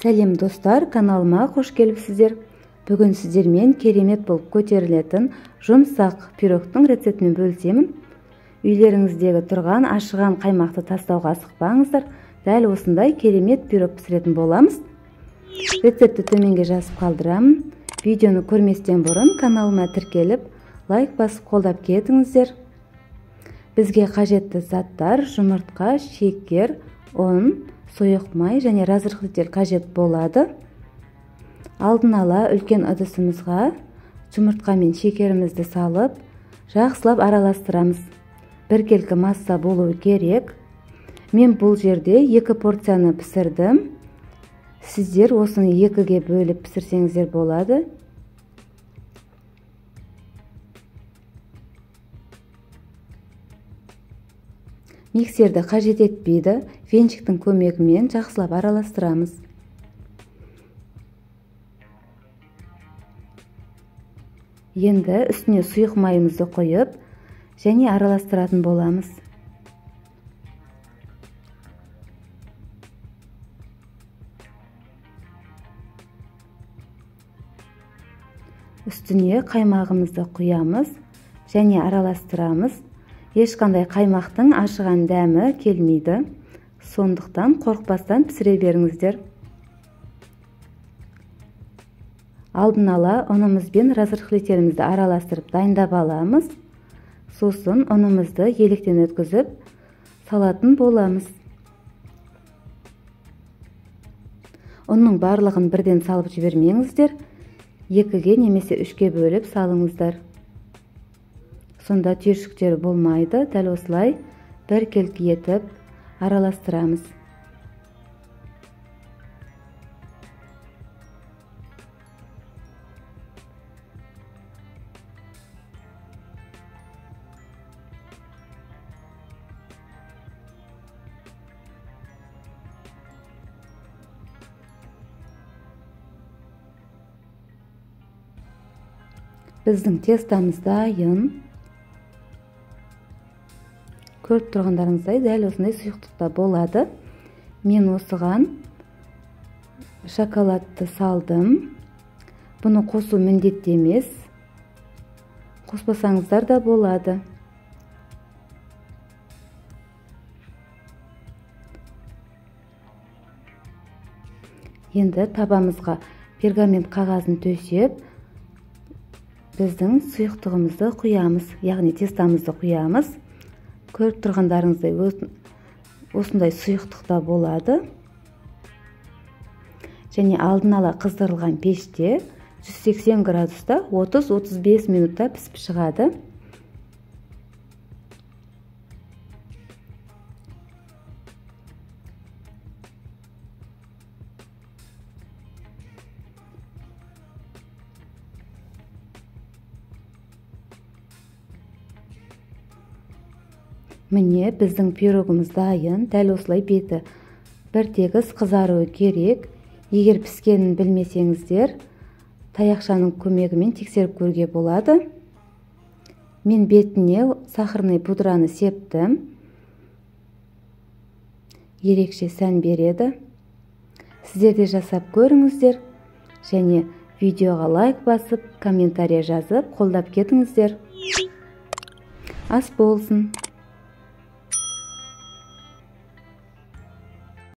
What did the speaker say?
Сәлем достар, каналыма қош келіпсіздер. Бүгін сіздермен керемет болып көтерілетін жұмсақ пирогтың рецептімен бөлісемін. Үйлеріңіздегі тұрған ашыған қаймақты тастауға асықпаңыздар. Дәл осындай керемет пирог пісіретін боламыз. Рецептті төменге жазып қалдырамын. Видеоны көрместен бұрын каналыма тіркеліп, лайк басып қолдап кетіңіздер. Бізге қажетті заттар: жұмыртқа, шекер, ұн, сұйық май және разрыхлитель қажет болады. Алдын ала үлкен ыдысымызға жұмыртқа мен шекерімізді салып, жақсылап араластырамыз. Біркелкі масса болуы керек. Мен бұл жерде 2 порцияны пісірдім. Сіздер осыны 2-ге бөліп пісірсеңіздер болады. Миксерді қажет етпейді. Венчиктің көмегімен жақсылап араластырамыз. Енді үстіне сұйық майымызды құйып, және араластыратын боламыз. Үстіне қаймағымызды құямыз және араластырамыз. Ешқандай қаймақтың ашыған дәмі келмейді. Сондықтан қорықпастан пісіре беріңіздер. Алдын ала ұнымыз бен разрыхлителімізді араластырып дайындап аламыз. Сосын ұнымызды електен өткізіп салатын боламыз. Ұнның барлығын бірден салып жібермеңіздер. 2-ге немесе 3-ке бөліп салыңыздар. Сонда түйіршіктері болмайды. Дәл осылай біркелкі етіп араластырамыз. Біздің тестамыз дайын. Көріп тұрғандарыңыздай дәл осындай сұйықтықта болады. Мен осыған шоколадты салдым. Бұны қосу міндетті емес. Қоспасаңыздар да болады. Енді табамызға пергамент қағазын төсеп, біздің сұйықтығымызды құямыз, яғни тестамызды құямыз. Көріп тұрғандарыңыздай осындай сұйықтықта болады. Және алдын ала қыздырылған пеште 180 градуста 30-35 минутта пісіп шығады. Міне біздің пирогымыз дайын. Дәл осылай беті бір тегіс қызаруы керек. Егер піскенін білмесеңіздер, таяқшаның көмегімен тексеріп көруге болады. Мен бетіне сахарный пудраны септім. Ерекше сән береді. Сіздер де жасап көріңіздер. Және видеоға лайк басып, комментарий жазып, қолдап кетіңіздер. Ас болсын.